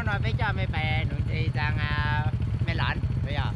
No peb coj mej pais nuv ntses tag, mej lov yog.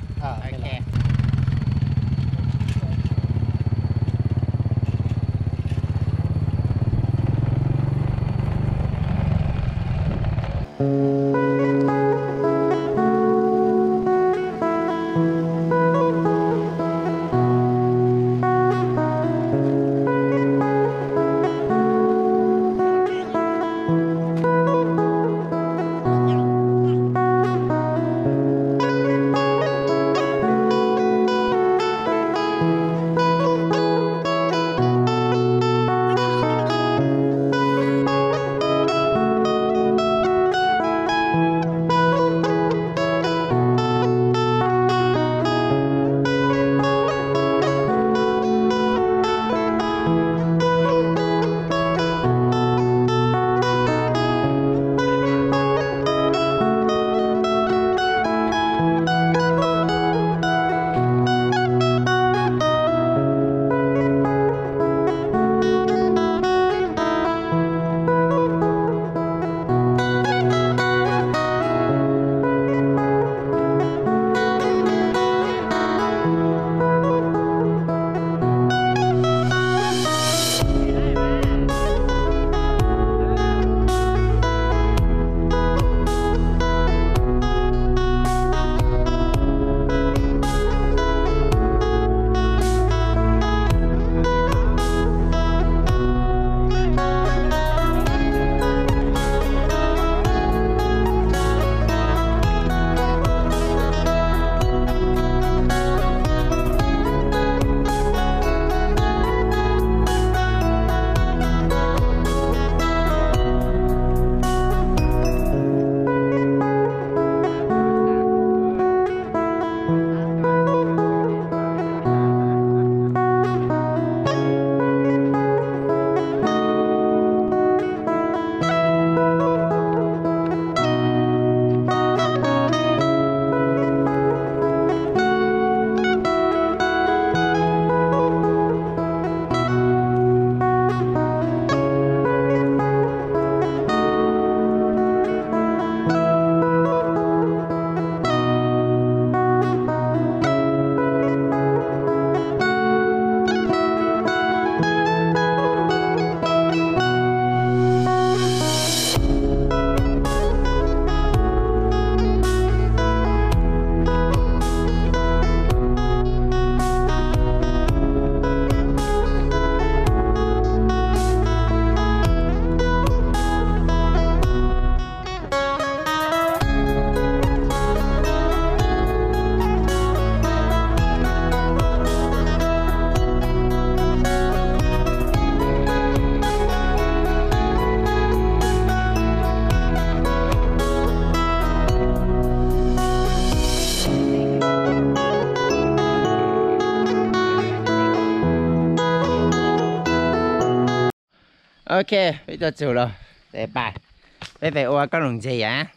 Ok, peb tuaj txug lawm, peb pais ua koj nuv ntses yom.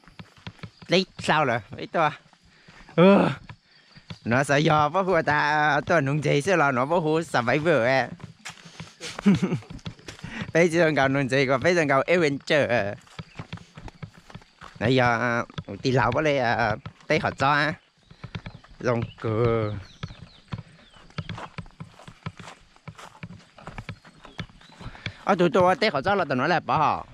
Dleb dlhau lawm peb tuaj. Nuav xav yog puab hu tas tuaj nuv ntses xwb los nuav puab hu survivor. Peb tsi zoo nkaus nuv ntses, kuas peb zoo nkaus adventure. Nuav yog tig laug puab le teb qhov txob zoo kawg. Ob tug tuaj ua teb qhov txob los tom nuav lawm Pov hom?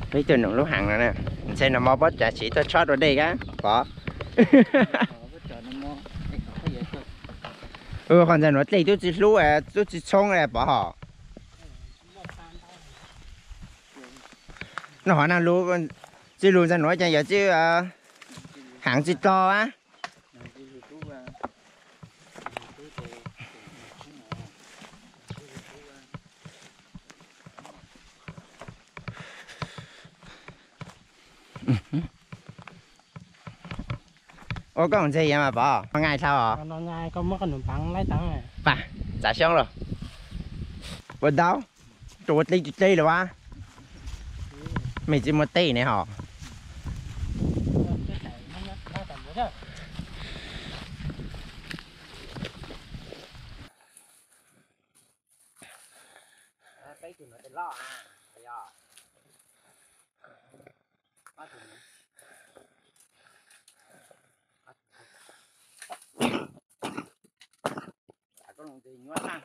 Peb tuaj nuv lub hav no, ntshai nag hmo puab tsav tsi tuaj tshob dua dej kab Pov. Qhov ntawm nuav dlej tub tsi hlub, tub tsi tshoob Pov hom. Nov hov nag lug, tsi lug ntawm nuav ces yog tsi, hav tsi dlo a. Ua koj ntses yog mas Pov, nqaij dlhau os. Pam, txav xyoob los. Puas tau, rua dleb dleb lawm a. Mej tsi muaj teb ne hos. Ib tug no tej loj na, yog. Koj ntses nyuaj tag.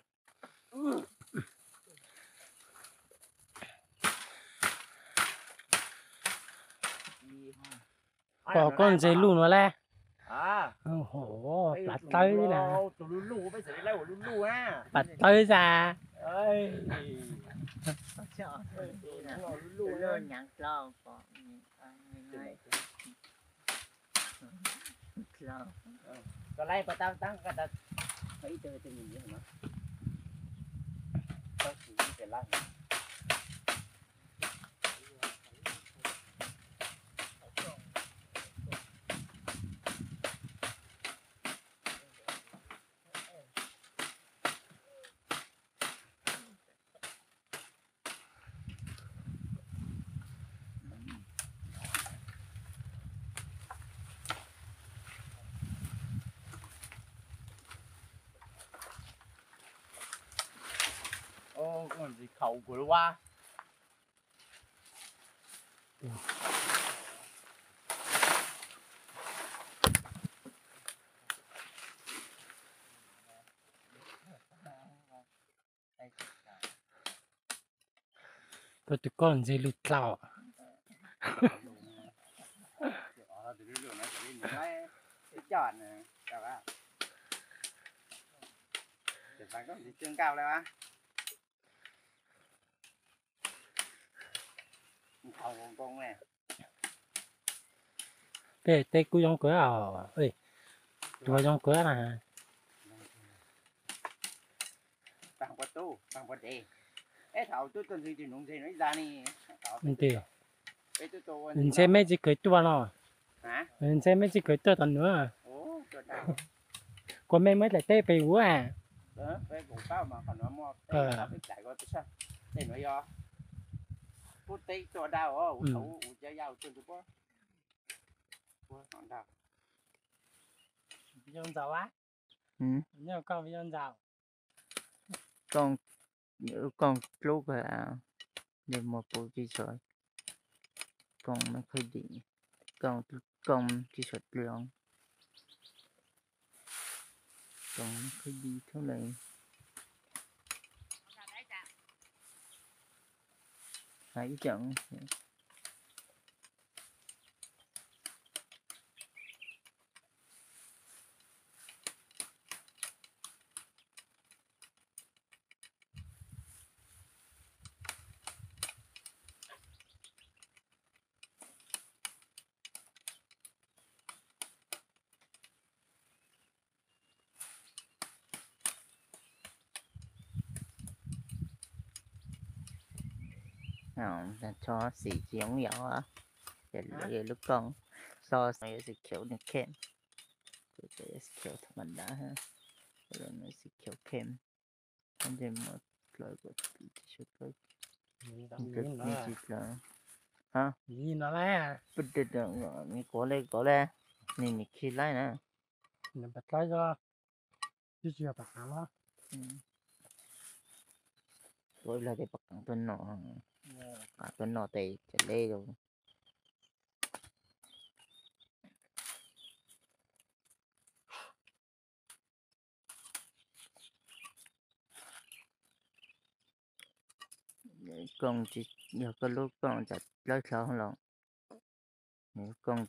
Pom koj ntses luj no lawm. Plav tawb na. Plav tawb xwb. Ntsis khaum kuv lub vab. Koj tus koj ntses luj dlau. Tej teb kuj zoo kawg os, tuag zoo kawg na. Ntshe mej tsis kheev tuaj no. Ntshe mej tsis kheev tuaj tom nuav. Kuas mej muab ib daim teb pem ua. Kooj dlub kawg, ntsej muag kuv tsis tshua, kooj, kooj tsis tshua dlub, kooj khwb di thub le. Hais ib tsoom. Tso xim tsis yoov yau, ces lawv lub kooj so xim khiav nws khem, khiav tha ma da, xim khiav khem, ntsej muag dlawb, tsis dlawb, ha, nws kov le kov le, nws nws khi laib na. Ua ib log tes pom qeev tuaj no, qeev tuaj no tes cov leb rau. Kooj, yog koj lub kooj tsam dlawb dlhau los, kooj,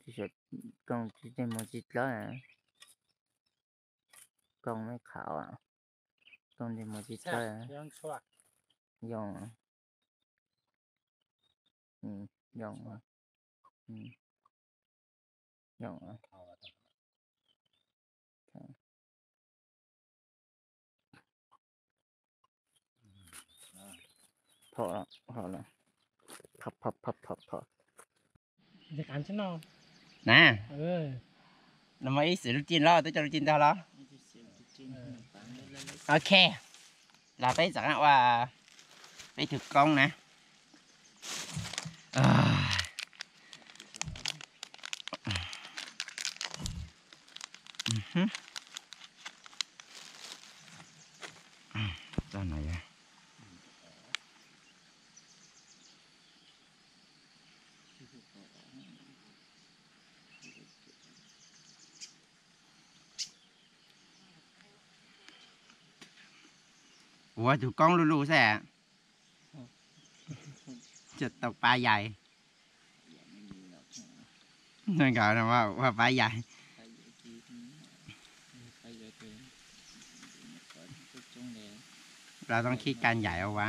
kooj tsis tej muag tsis dlawb. Kooj me qhauv, kooj ntsej muag tsis dlawb. Yoo, yoo, yoo. Phom, phom, phom, phom. Na, no mas ib xwm lub cim los twb coj lub cim ntag los. Ok, los peb txav ua peb tug koob na. Txoj no yog Ua tus koob luj luj xwb. Tau pab yais. Nkawd ua pab yais. Lawv toob khib kaj ncaim ua.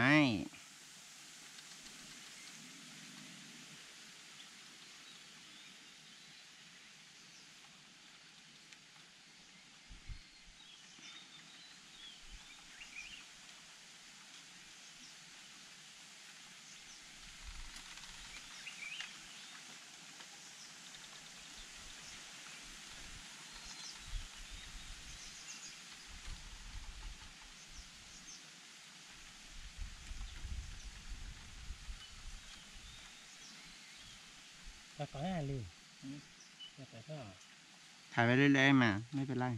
Thaiv lwj lwj mas mej pes laj.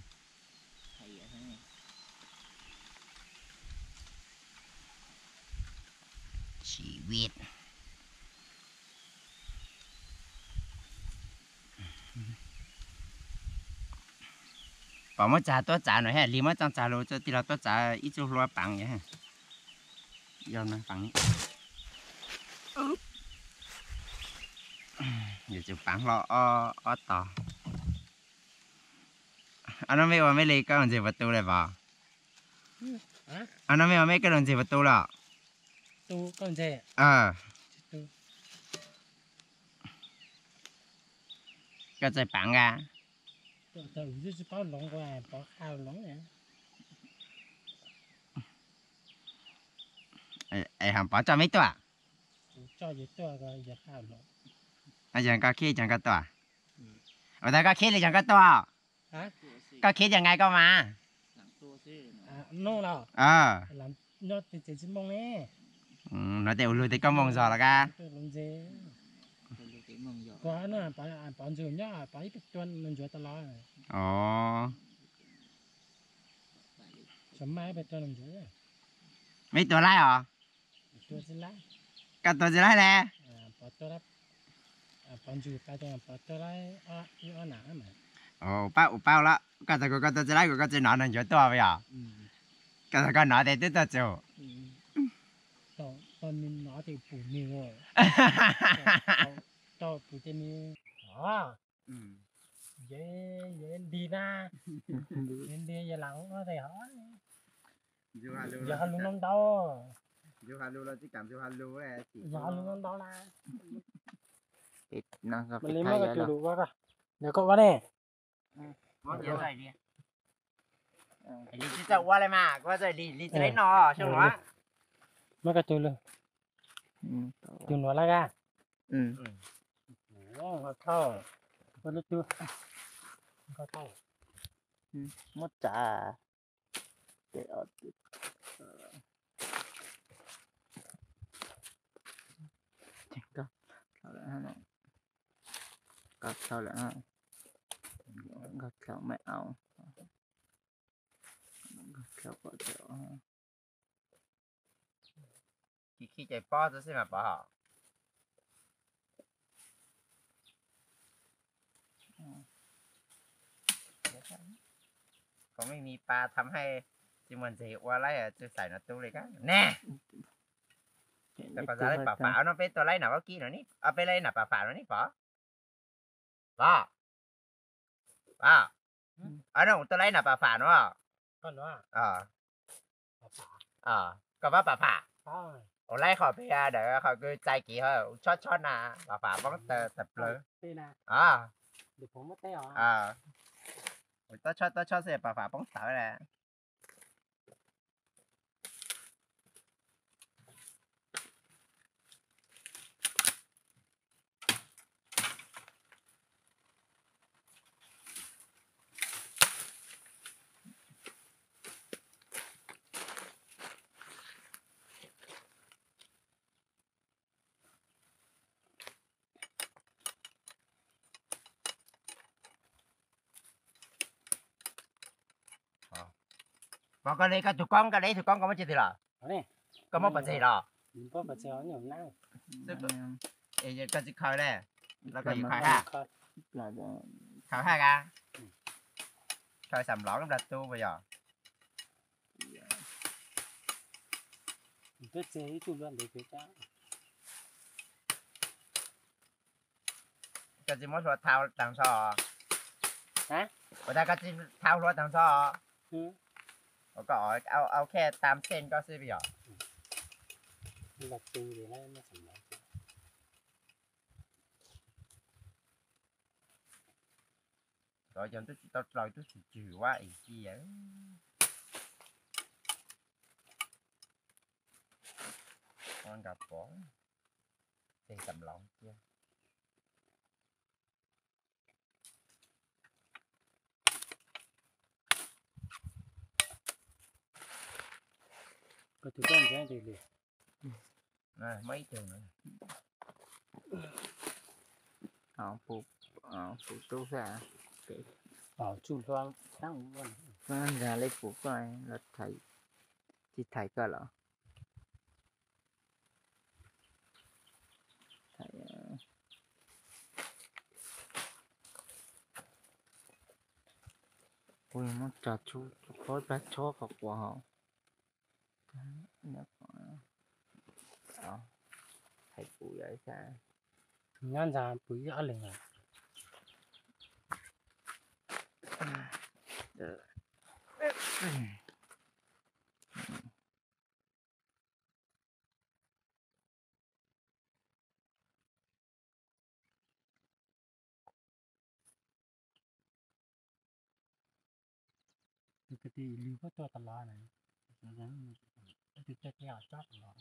Tsis vij. Pom muab txag tuab txav no, Lis muab txag lug tij laug tuab txav ib txuj hlua pav. Yog no pav. Yuav tsum pav hlo ob tog. Ob no mej ua mej li koj ntxeg puas tu lawm pov? Ob no mej ua mej koj ntxeg puas tu lawm? Koj txawj pav nka. Es ha pov tso mej tuaj. Yog koj khib ces koj tuaj. Ua tas koj khib li ces koj tuaj. Koj khib ces nqa koj mas. Nov tes ua lug tes koj moog zog los ka. Mej tua laib os? Koj tua tsis laib le? Pab ua pab los koj tas kuv koj tua tsis laib kuv koj tsis nov nws ncuav tuaj yog? Koj tas koj nov tes twb tuaj txug. Yog ha lug no ntau, yog ha lug no ntau na. Li muab koj tus lus ua, yog koj ua ne. Li tsis txawj ua li mas, li tsis laib no xyoo no. Muab koj tus lus, tus nuav lawm ka. Muab tsav. Nkag dhau lawm, nkag dhau lawm, nkag dhau me au, nkag dhau pom tau. Khib khib ces pob xwb mas pov hom. Koj mej mi pa tham hais tsis muaj ntxeg ua laib tsis xaim no tu li ka ne. Pom xav laib pam fam no peb tua laib nam vaub kib no ne, peb laib nam pam fam no ne pom. Pom, pom, no tua laib nam pam fam no. Koj pab pam fam, ua laib qhov pem dawm qhov kws txais kiv ha, tshob tshob na, pam fam poob tawg tawg plawg. Tub tshob tub tshob xwb pam fam poob tawg le. Pom koj le koj tus koob, koj le ib tug koob koj muab tsis twg los? Koj muab pov tseg los? Koj tsis khaws le, los koj yuav khaws haj? Khaws haj ka? Khaws xam lov koj nplag tub puas yog? Twb txi ib tug luaj ntawd ces koj tsis muab hlua thau tag nrho. Ua tas koj tsis thau hlua tag nrho. Ua koj au khe tam xej koj xwb yom. Cov yog twb tsis tau dlaus twb tsis tswg ua es ci nkag pov, ces xam laus cia. Muaj ib tug no. Puv tub xwb. Tsuj hlua, ntag li puv koj los thaiv, tsis thaiv koj los. Kuv muab tso tsub qhov plag tshob qhov quav hauv. Hais puv yog ib sab. Nyob ntsa puv ib ob leeg. Tus kwv tij lwg puab tuaj tas los na, tus coj teb qhov tsob tas los,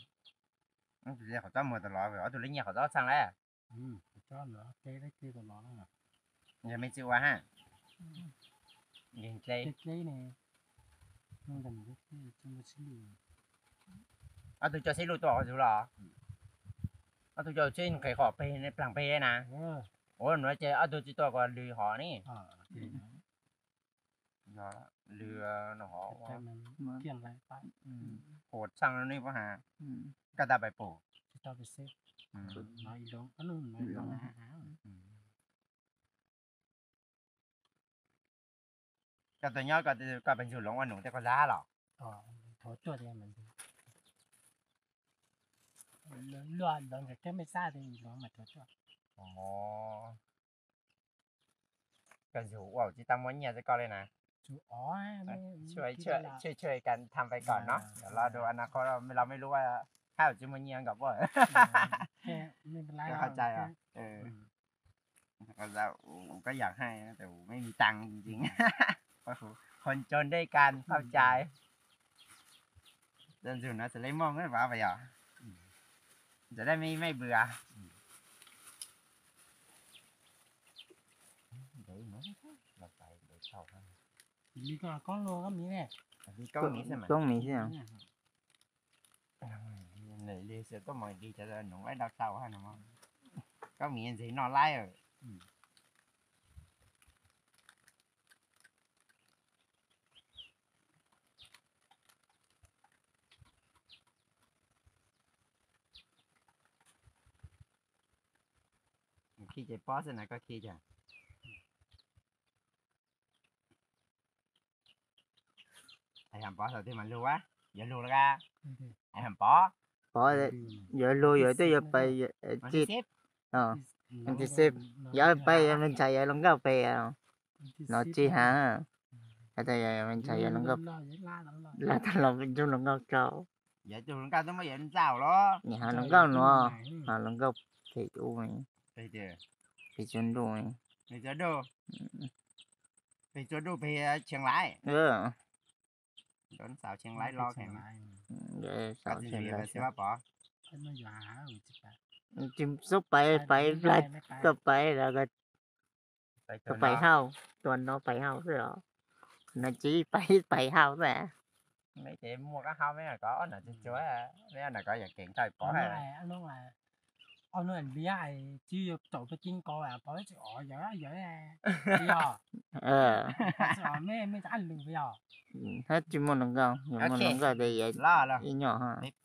tus coj qhov tsob muag tas los, ob tug lub nyiaj qhov tsob txheej lawm. Yog me tsis ua ha, dle, ob tug coj sib luj tuaj qhov zug los, ob tug coj sib nqes qhov peg plaag peg na. Ua nuav ces ob tug tsis tuaj kuas lwg hov ne. Lwg no hov, ua txheej ne puab has, koj tau pais pum. Koj tuaj nyob koj pes ntsug loov ua num tej koj zab los? Koj ntsug ua tsis tau muaj nyiaj tsi koj li na. Tshuaj tshuaj kas tham pais kom no, los du a na qhov los mej lub hab tsis muaj nyiaj nkaus puab. Koj qhov tsaib, koj yam hais tes mej mi tas ntsis, qhov tsaus ntuj kas txhaum cai. Tus ntxug no xav le mooj vav pas yog, ntxawm dab mej mej bws. Koob miv xwb, koob miv xwb. Li xwb tuaj mus li cov num laib dau tau, koob miv ntxeg noj laib. Khi ces pob xwb na, koj khi ces. Hais hab pov thaum twg mas lug a, yuav lug lawm a? Hais hab pov, pov yuav lug yuav twb yuav pais, yuav pais yuav me ntxhais yuav hluas nkauj pem no tsis has. Hais tias yuav me ntxhais yuav hluas nkauj, lawv tau los nrug hluas nkauj rau. Yuav tus hluas nkauj twb muab yuav ntxauj los. Nim hais hluas nkauj nuav, hais hluas nkauj pem ub, pem Tsuas Ntuj, pem Tsuas Ntuj pem Tsheej Lais. Ntxauj Tsheej Lais los, tsis xub pais pais, koj pais los koj pais hauj, tua no pais hauj xwb os. No tsis pais, pais hauj xwb. Mej ces muaj kab hauj mej kov ob nam tsuag tsuag, mej ob nam kov yam kev nqaij pov. Hab tsis muaj hluas nkauj, yog muaj hluas nkauj tes yuav ib nyuag ha. Tsis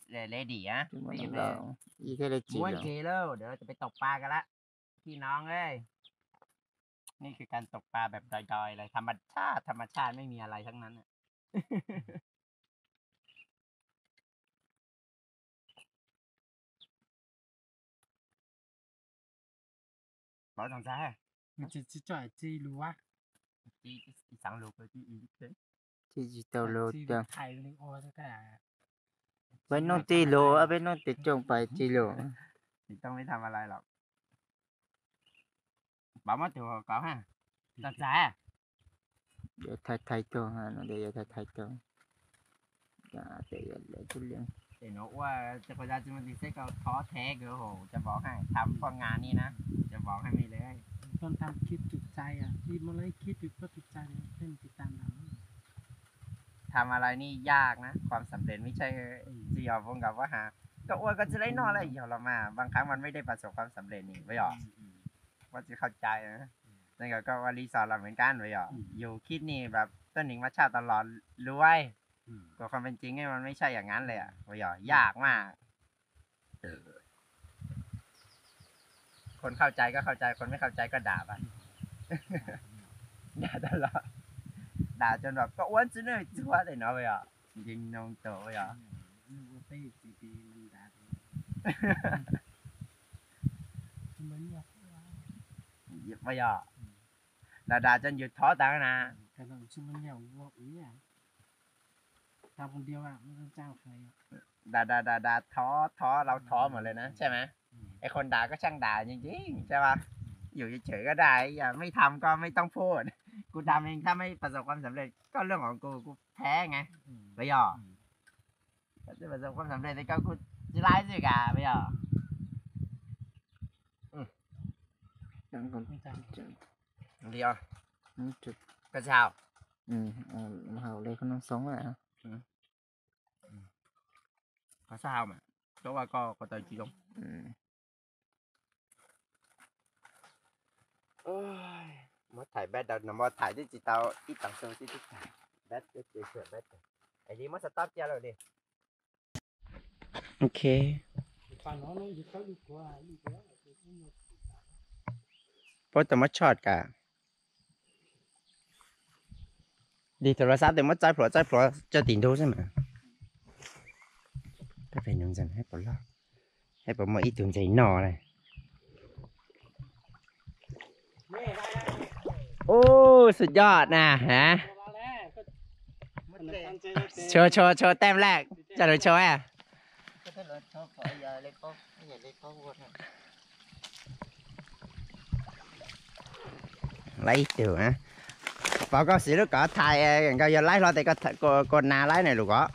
muaj hluas nkauj, ib thiaj li tsis. Peb tau pa ka la. Khi no, ni kws kas tau pa peb dai dai lawm, tham ma tshaj, tham ma tshaj, mej mi lais thab na. Tsis, tsis tau lus tiag. Peb hnub tij lus, peb hnub tij cooj pais tij lus. Yuav thaiv thaiv tug, yuav thaiv thaiv tug. Ces nuav ua, ces qhov yog tsis muaj tis xeb koj thov thev kws hauv cov vauv hab tham poj nga ni na, cov vauv hab me le. Tham ma lais ni yaj na,ความสำเร็จไม่ใช่ tsis yog vuv nkaus vuv has. Koj ua koj tsis laib noj le yog los mas บางครั้งมันไม่ได้ประสบความสำเร็จ ni puas yog? Koj tsisเข้าใจ na, koj ua รีสอร์ท los เหมือนกัน puas yog? Yusคิด ni แบบ ต้นหนึ่งมาเช่าตลอดรวย แต่ความเป็นจริงนี่มันไม่ใช่อย่างนั้นเลยอะ puas yog? ยากมาก คนเข้าใจก็เข้าใจ คนไม่เข้าใจก็ด่าไป ด่าตลอด ด่าจนแบบ ก็อ้วนซะหน่อย จั๊วเลยเนาะ puas yog? Yeej nug tau, puas yog? Puas yog? Dag dag tso yus thov tas na. Dag dag dag dag, thov thov, เรา thov หมดเลยนะ ใช่ไหม? ไอ้คนด่าก็ช่างด่าจริงๆ ใช่ปะ? อยู่เฉยๆก็ได้ อย่า ไม่ทำก็ไม่ต้องพูด กูทำเอง ถ้าไม่ประสบความสำเร็จก็เรื่องของกู กูแพ้ไง puas yog? ถ้าไม่ประสบความสำเร็จ ก็กูจะไล่สิกา puas yog? Li os. Koj tsis haus? Haus li qhov no xoob lawm. Koj tsis haus mas, koj ua koj, koj tau tsis zoo. Muab thaiv npab, no muab thaiv twb tsis tau ib tag su xwb twb thaiv npab, es li muab stop cia lawm li. Ok. Puab tau muab tshoj kam. Lig tug los xav tias muab txaib pluav txaib pluav tso tim ntug xwb mas. Koj pem nug ntxeev hab puas loj, hab puas muaj ib tug ntxeev no na. Ub, สุดยอด na ha. Chua chua chua, แต้มแรก coj lug chua. Laib ib tug, pom koj siv lub kov thaiv nkawd yog laib hlo tes kua nas laib na lug kov.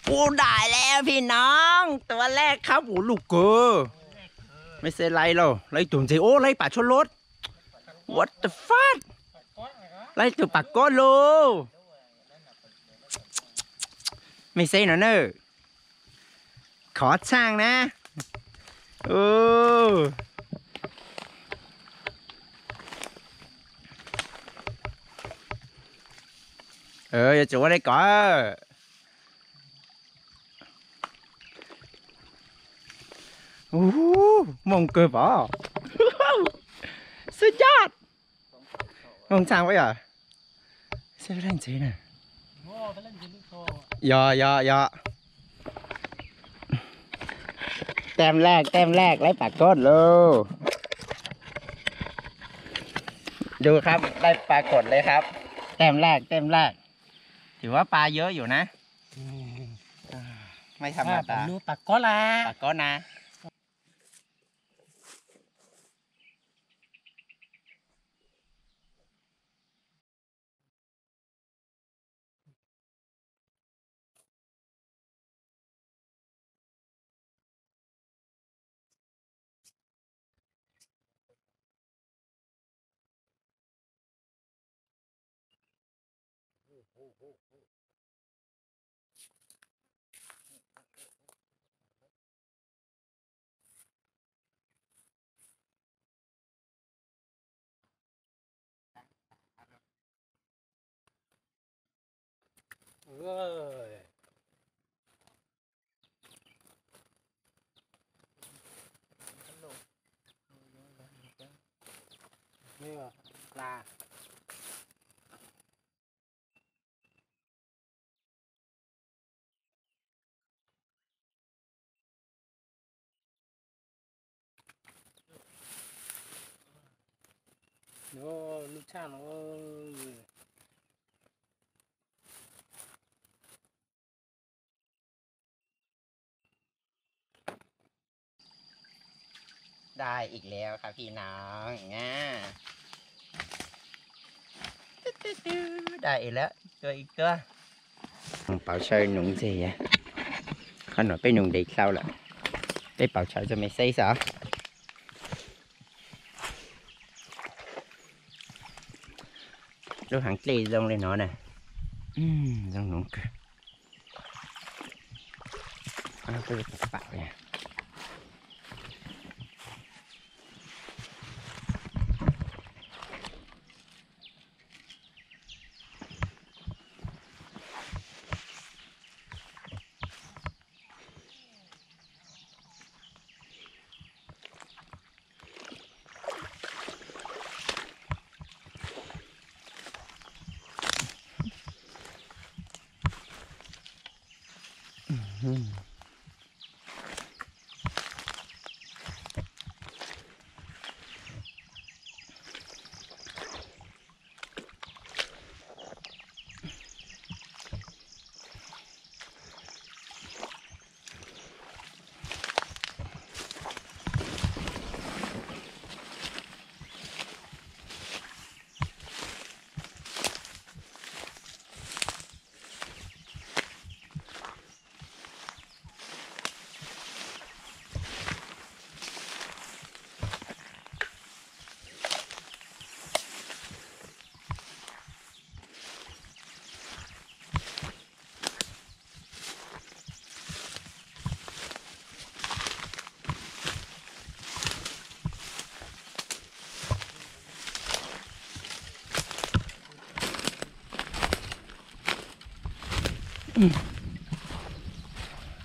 Pub dais lawm พี่น้อง, ตัวแรกครับ ua lug kawg. Mej xav laib lauj, laib ib tug ntxeev, ub, laib pam tshuaj loj. What the fuck? Laib tug pam kob lauj. Mej xav no na. Khov tshaj na. Yuav tsum ua li ko. Moos kawg pom. Xwb coj. Moos txhaj puas yog? Xwb leej ntxwv na. Yog yog yog. แต้มแรก แต้มแรก laib pam kob lauj. Du khab, laib pam kob le khab. แต้มแรก แต้มแรก. Term huab pa yawb yus na. Mej tham mas tas. Pam kob na. Ua, la. Lub tshaj no.ได้อีกแล้วครับพี่น้อง อ่า ได้อีกแล้ว ตัวอีกตัว Pauv saw num ntxiv, qhov no peb num ntev dhau lawm, peb pauv saw rau mej saib xwb. Lub haav dlej zoo li no na, zoo num kawg.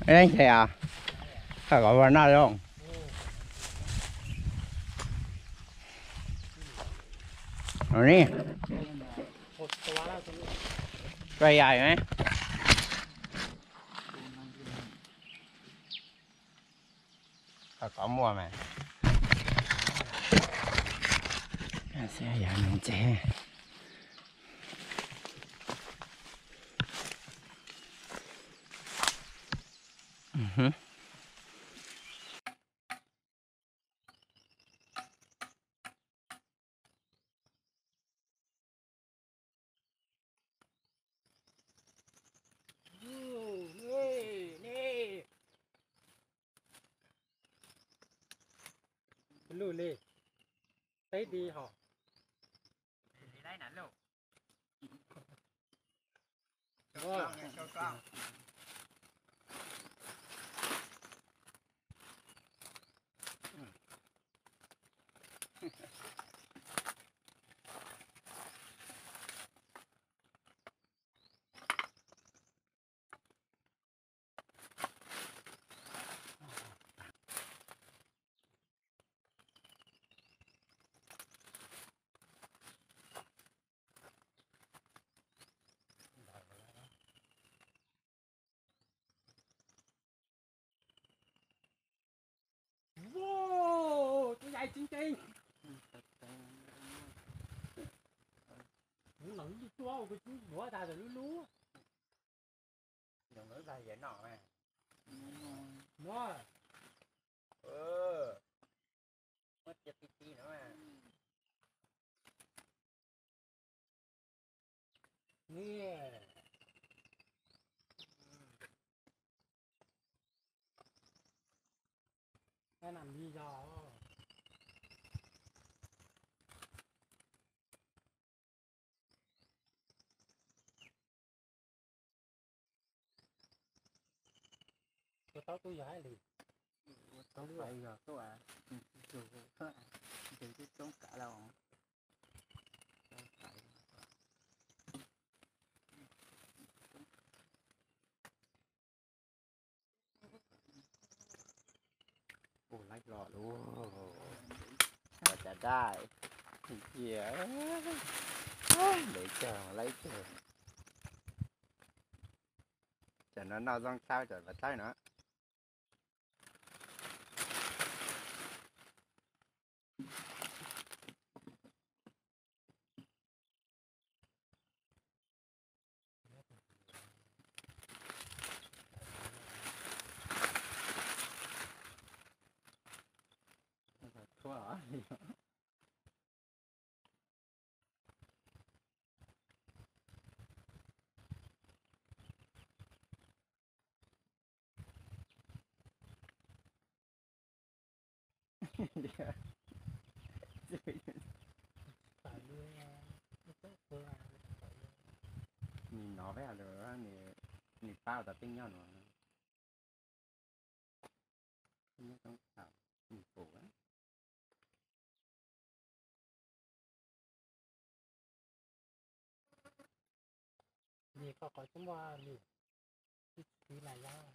Eb, ces, koj kom ua noj zoo. Ni, koj yai. Koj muaj mas. Xav yog num ntxiv. Lug li, teb di hos. Wow, tus yai tseeb tseeb. Lub no lub lub tuab, kuv tsis yuav tas lub lub. Muab. Muab cia ti ti no. Ni, nam li yog. Ua taub tub yog hais li. Ua taub yog tuaj, ntws coob kav los. Laib los lub, los cas daj, cia, ntev cag laib cag. Cov no noj zoo tshaj cov pas thaib no. Nws nov peb lawm, nws pab tas peb nyob no. Nyob toob thaum nws pum. Vim koj qhov tsis muaj lwm tus txiv na yog.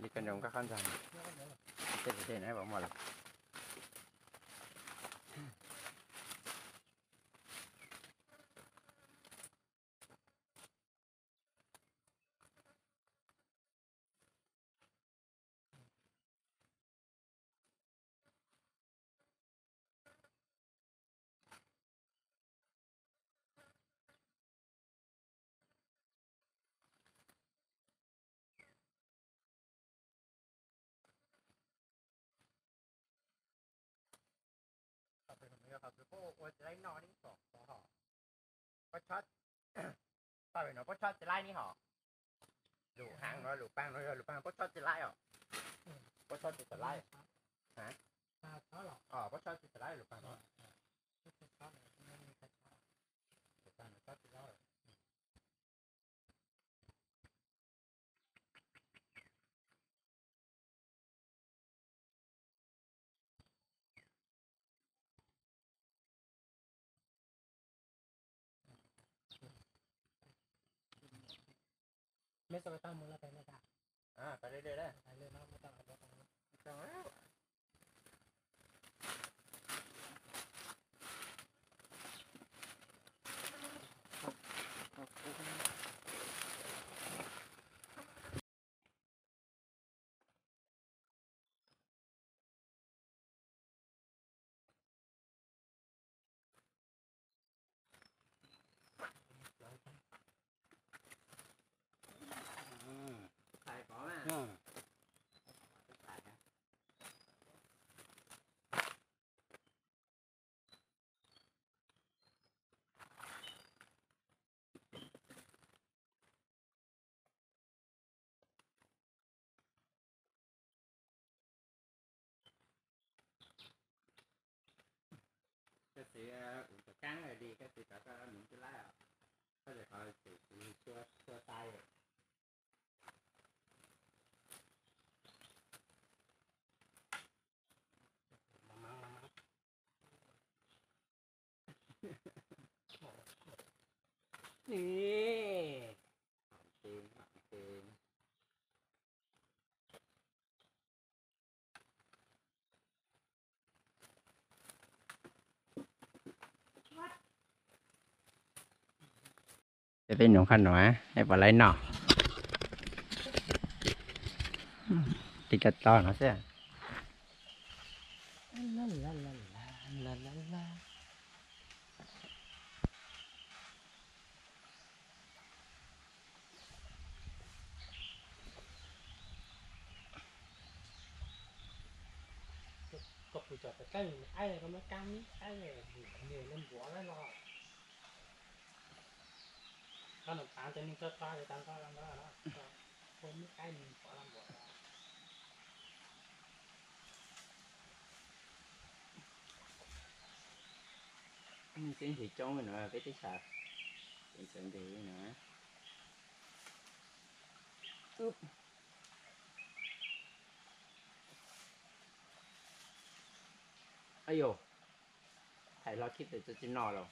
Li koj nrog koj qab ntxag, tej tus tej na pom muaj lawm. Ua tsis laib noj li tom, tau no pob tshob tsis laib ni hos. Lus heev no, lus paag no yog lus paag, pob tshob tsis laib os. Pob tshob tsis tau laib. Pob tshob tsis tau laib lus paag no. Koj txiv ua tus kaab li, koj txiv rov koj mus tsis laib os. Koj txiv qhov txiv tsis tshua tshua tai. Peb nug qhov no, peb puas laib noj. Li cov tod no xwb. Koj pw tso pem teb, aib koj muab kab mib aib, nws npua lawm los. Koj nws paav cov neeg tso tso ces tag nrho los ntawd, koj mib aib nws pov los npua. Tseeb tsis coob no peb teb chaws, tseem ntev no. Aib yos, thaij hlo khib pem txog tsis noj los.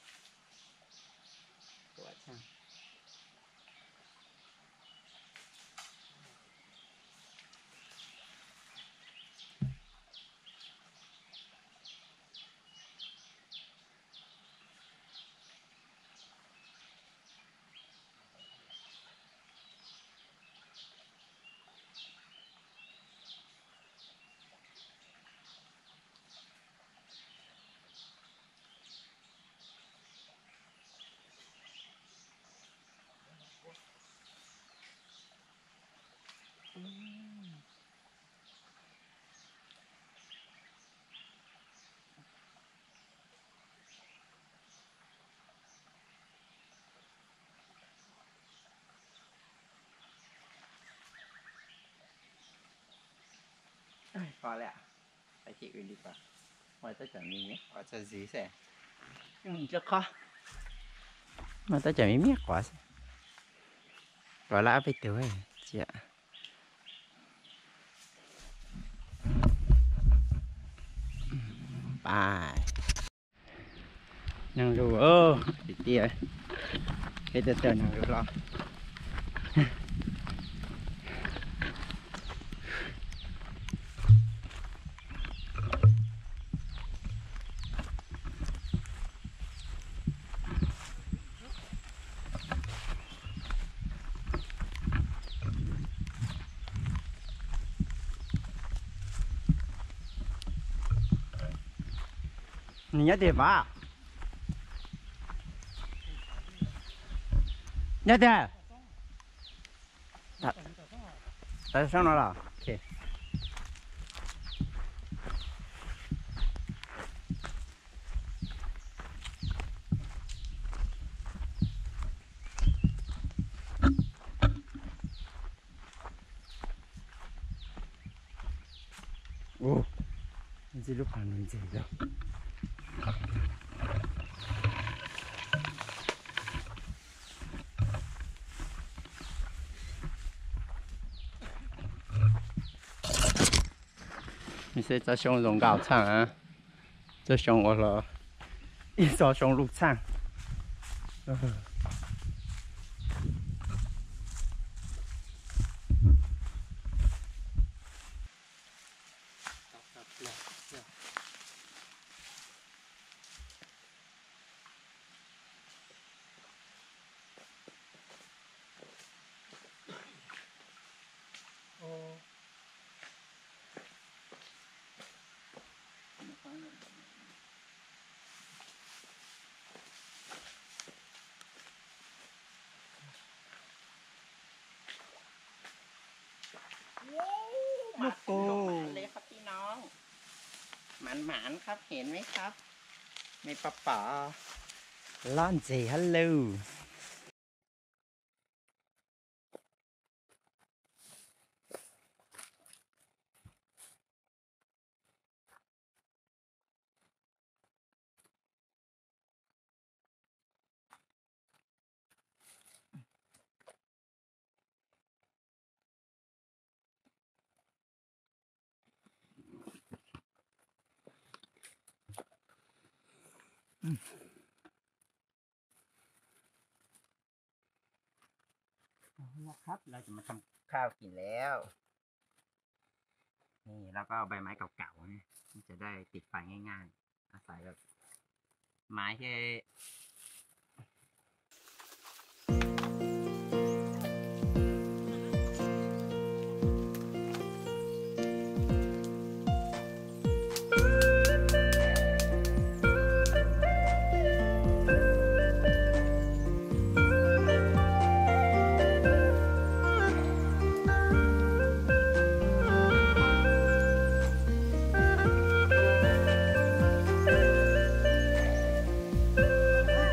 Pom lawm, pais tsev ua li pom. Ua txoj cov me me qhuav txog ntxiv xwb. Ntsia qhov, ua txoj cov me me qhuav xwb. Qhuav lawm ob peb tug cia. Pais. Neeg lus tiag tiag, peb tau tau neeg lus los. Nws nyob tiag Vav? Nyob tiag. Tawm sab no los. Ntxim lub qhov no ntxim lawm. Xyov tsob xyoob zoo nkauj tshaj, tsob xyoob ua los ib tsob xyoob luj tshaj. Wow, ลูกโป่ง หมานเลยครับพี่น้อง หมานๆครับ เห็นไหมครับ ไม่ปะป๋อ ลอดเจฮัลโหล ครับ เราจะมาทำข้าวกินแล้ว นี่ เราก็เอาใบไม้เก่าๆนะ มันจะได้ติดไฟง่ายๆ อาศัยแบบไม้ที่ Ua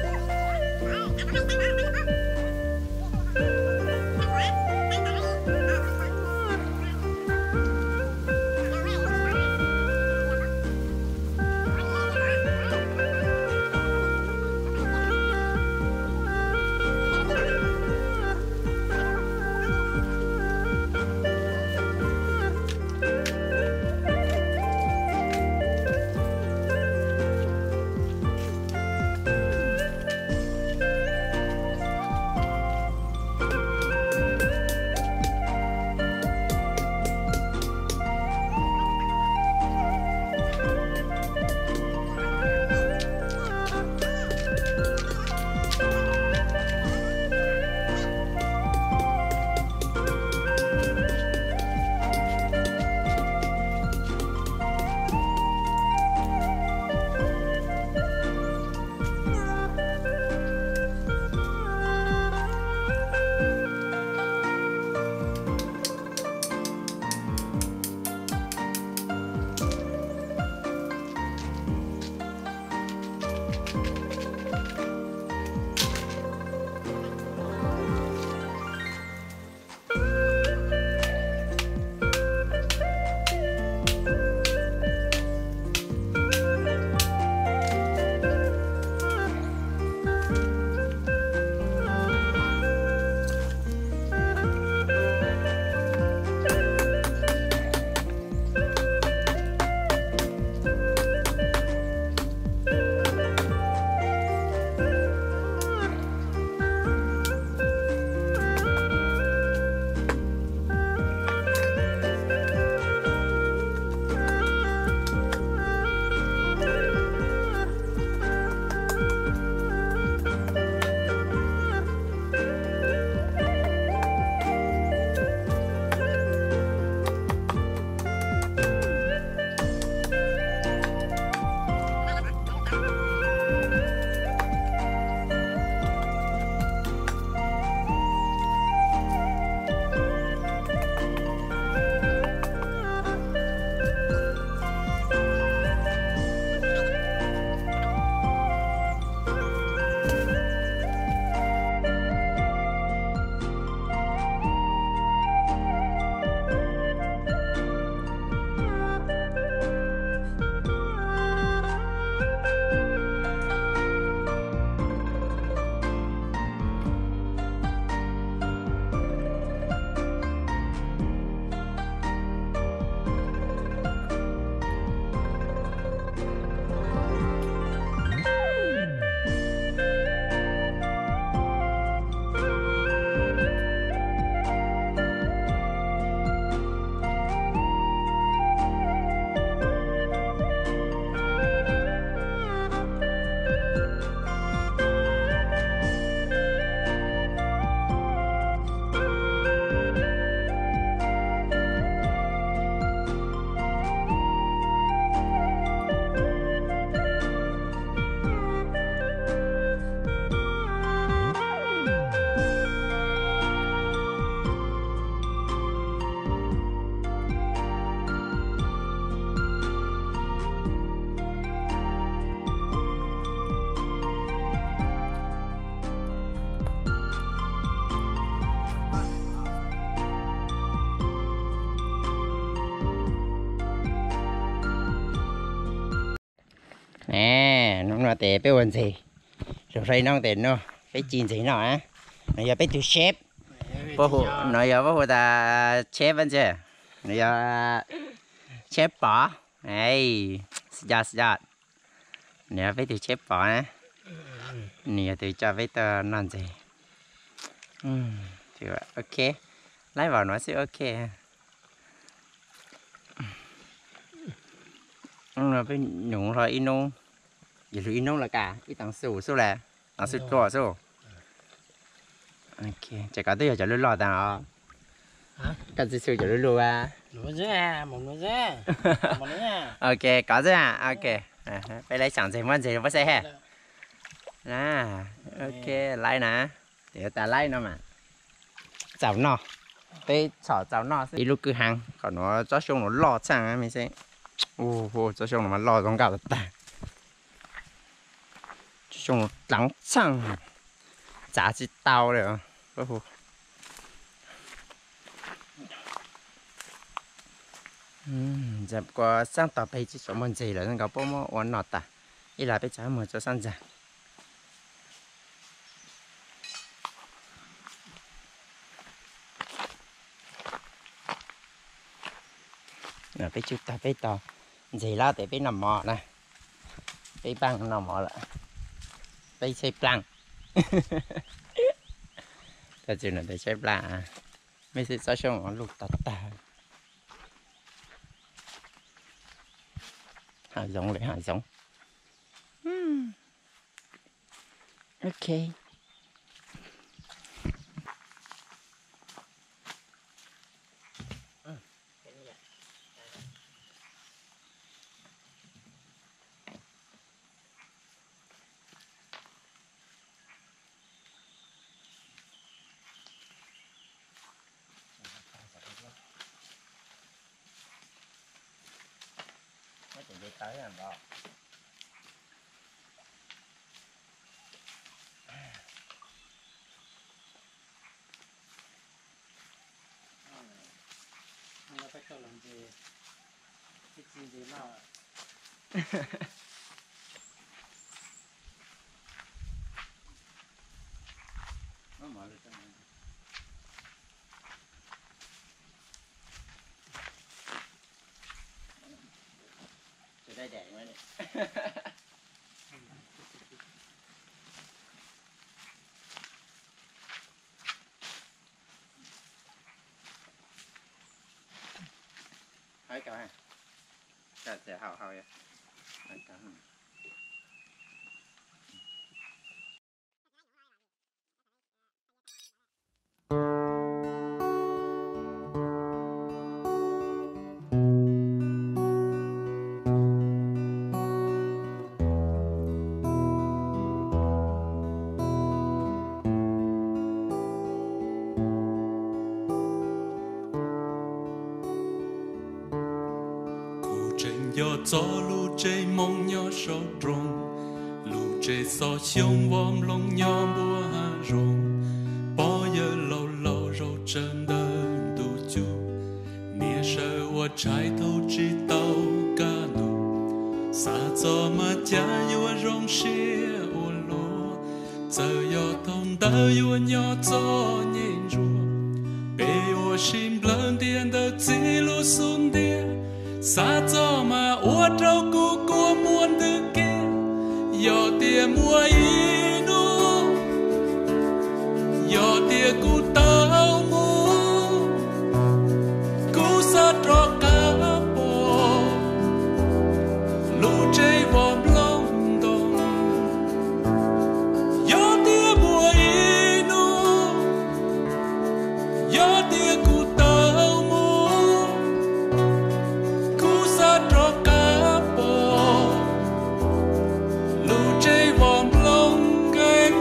Hnub no tes peb ua ntses, zoo saib no tes no peb ci ntses no. No yog peb tug chef, no yog peb hu tas chef ntse, no yog chef Pov, xya xya, no yog peb tug chef Pov na, nws yog tus coj peb tuaj noj ntses. Ok, laib vam nuav xwb ok. Peb num hlo ib nub, yog lug ib nub los kam ib taag xu xub le, taag xu tua xub. Ces koj twb yog cov lug loj taag os. Koj txi xu cov lug lug a. Ok, kov xwb a. Ok, peb laib xyaam ntses muab ntses puab saib he. Ok, laib na. Tes tas laib no mas txaus noj, peb txhom txaus noj xwb. Ib lub kwj haav kom nuav tsob xyoob nuav loj txhaaj me xwb. Tsob xyoob nuav mas loj zoo nkauj tag tag. Tsob xyoob nuav dlaav txhaaj, txav tsi tau le. Kuas xaab tog peg tsi tsuas muaj ntses lawm nkawd puab muab ua noj tas. Ib lag peb txhad muag tso xaab ntxaag. Peb tsuj tag peb tog ntses lawm tes peb noj mov na. Peb paab noj mov lawm. Peb tshaib plaab. Tsis no tes tshaib plaab. Mej xwb tsob xyoob luj tag tag. Hav zoov lawm hav zoov. Ok. Kuv tseem nco txog lub tsev moo nyob saum roob, lub tsev xov xyoo vos nplooj nyob npuab hav zoov, pog yawg laus laus zaum tsawv ntawm ntuj cub, niam sawv ua tshais thaum tsis tau kaj ntug, xav txog mas cas yuav zoo siab ua luaj, txawm yog thaum ntawd yuav nyob txom nyem ntsuav, peb ua si nplawg ntiag ntawm txiv lub xub ntiag, xav txog mas ua rau kuv kua muag ntws kiag, yog tias muaj ib hnub, yog tias kuv tau mus, kuv xav rov qab pom lub tsev vos nplooj ntoo. Yog tias muaj ib hnub, yog tias kuv tau mus, kuv xav rov qab pom lub tsev vos nplooj nkeeg.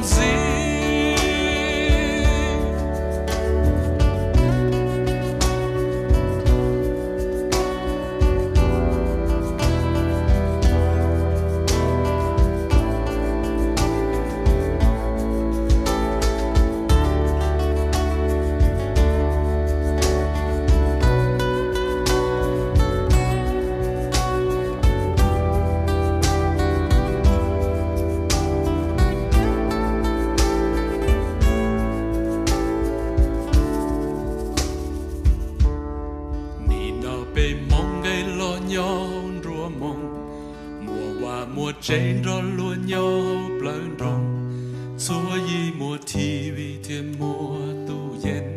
ntxiv. Nim no peb Hmoob nqe los nyob nruab moos, muaj vaj muaj tsev nrog luag nyob plawv nroog, txhua yim muaj T V thiab muaj tub yees,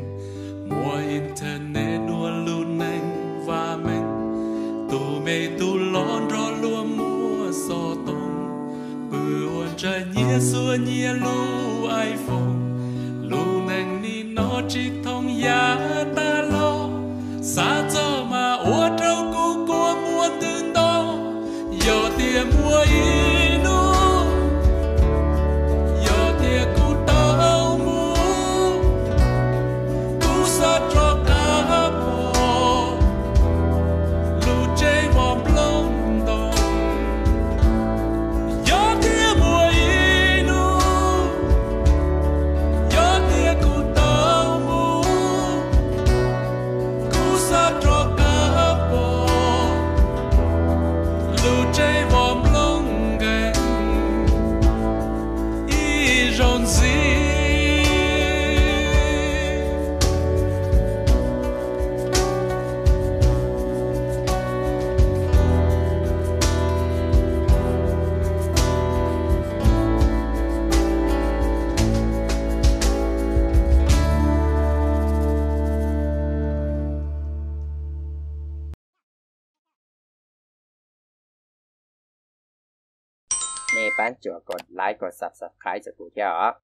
muaj internet dua lub neej vaj meej, tus me tus los nrog luag muaj xov tooj, pw ua ntshav nyiaj xuas nyiaj lub iPhone. Lub neej nim no tsis thooj yam tas los, xav txog mas ua rau kuv kua muag ntws nto. Yog tias muaj ib hnub, yog tias kuv tau mus, kuv xav rov qab pom lub tsev vov nplooj ntoo. Yog tias muaj ib hnub, yog tias kuv tau mus, kuv xav rov qab pom lub tsev vov nplooj nkeeg ib zaug ntxiv. Nej pab tsuas kom like kom subscribe rau kuv thiab os.